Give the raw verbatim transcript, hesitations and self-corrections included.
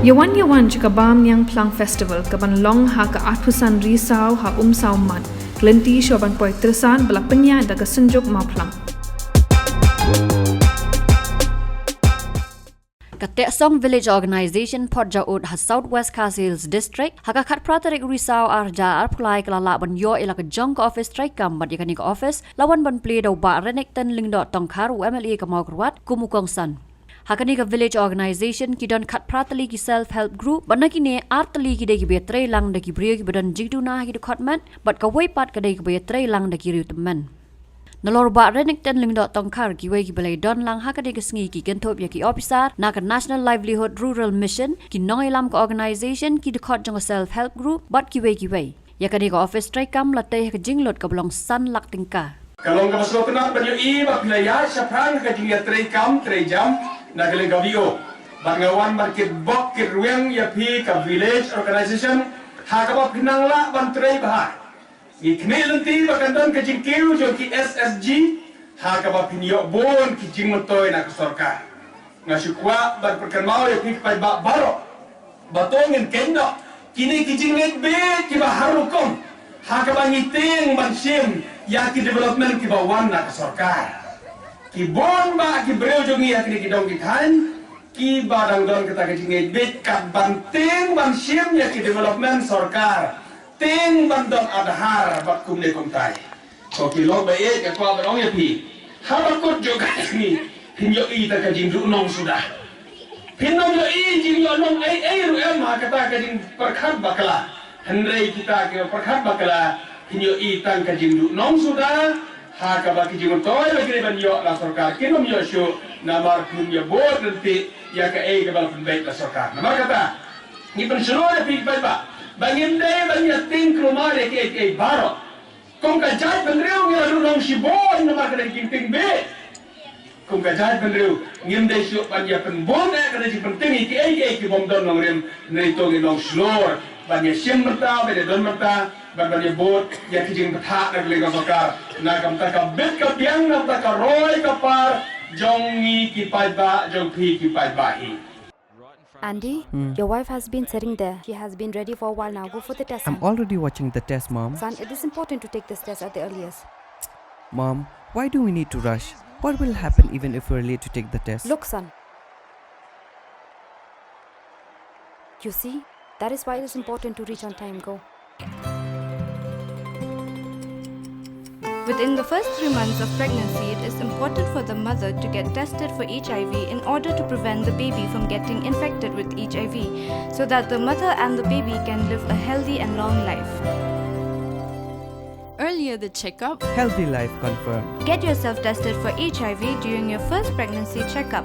Ïa wan ïa wan sha ka Bam Niang Phlang Festival ka ban long ha ka arphew san Risaw ha Umsaw Mad, ka lynti shuwa ban poi Tyrsan ba la pynïaid da ka Synjuk Mawphlang. Ka Tehsong Village Organisation Port Jaud ha South West Khasi Hills District ha ka khatphra tarik Risaw arhajar arphew lai ka la lah ban ïoh ïa la ka jong ka office treikam bad ïa kane ka office la wan ban plie da u Bah Renikton Lyngdoh Tongkhar, u M L A ka Mawkyrwat, kum u kongsan. Ha kane ka village organisation ki don khatphra tylli ki self help group bad na kine ar tylli ki dei kiba ïatreilang da ki briew kiba don jingduna ha ki dkhot met bad kawei pat ka dei kaba ïatreilang da ki riew tymmen. Nalor u Bah Renikton Lyngdoh Tongkhar, kiwei kiba la ïadon lang ha kane ka sngi ki kynthup ïa ki ophisar na ka National Livelihood Rural Mission, ki nongïalam ka organisation, ki dkhot jong ka self help group bad kiwei kiwei. Ïa kane ka office treikam la tei ha ka jinglut kaba long san lak tyngka. Ka long kaba sngewtynnat ban ïohi ba phi la ïaid shaphrang ha ka jingïatreikam treijam na ka liang ka V O bad nga wan ban kitbok kitrwiang ïa phi ka village organisation ha kaba phi nang lah ban trei bha. Ngi khmih lynti ba kan don ka jingkiew jong ki S S G ha kaba phin ïoh bun ki jingmyntoi na ka sorkar. Nga shu kwah ban pynkynmaw ïa phi ki paidbah baroh ba to ngin kheiñ noh kine ki jingngeit bieit kiba har rukom ha kaba ngi tieng ban shim ïa ki development kiba wan na ka sorkar. Ki bun bah ki briew jong ngi ha kine ki dong ki thaiñ kiba dang don kata ka jingngeit bieit kat ban tieng ban shim ïa ki development sorkar. Tieng ban don Aadhaar bad kumne kumtai. Ko ki lok ba ïeit, nga kwah ban ong ïa phi, haba kut jong ka sngi phin ïohi tang ka jingduhnong suda. Phin ym ïohi jingïohnong ei ei ruh em ha kata ka jingpyrkhat bakla. Hynrei kita ki pyrkhat bakla phin ïohi tang ka jingduhnong suda. Ha kaba ki jingmyntoi ba ki dei ban ïoh na sorkar kin ym ïoh shuh namar kin ym ïoh bud lynti ïa kaei kaba la pynbeit na sorkar. Namar kata ngi pynshlur ïa phi paidbah ba ngim dei ban ïa tieng kulmar ïa kiei kiei baroh. Kum ka jaitbynriew ngi la duhnong shibun namar ka dei ka jingtieng bieit. Kum ka jaitbynriew ngim dei shuh ban ïa pynbun eh ka dei jingpyntieng ïa kiei kiei ki bym don nongrim. Hynrei to ngin long shlur ban ïa shim bynta, ban ïa don bynta, ban ban ïa bud ïa ki jingbthah na ka liang ka sorkar na ka bynta ka bit ka biang, na ka bynta ka roi ka par jong ngi ki paidbah, jong phi ki paidbah hi. Andy, your wife has been sitting there. She has been ready for a while now. Go for the test, son. I'm already watching the test, Mom. Son, it is important to take this test at the earliest. Mom, why do we need to rush? What will happen even if we're late to take the test? Look, son. You see, that is why it is important to reach on time. Go. Within the first three months of pregnancy, it is important for the mother to get tested for H I V in order to prevent the baby from getting infected with H I V, so that the mother and the baby can live a healthy and long life. Earlier the checkup, healthy life confirmed. Get yourself tested for H I V during your first pregnancy checkup.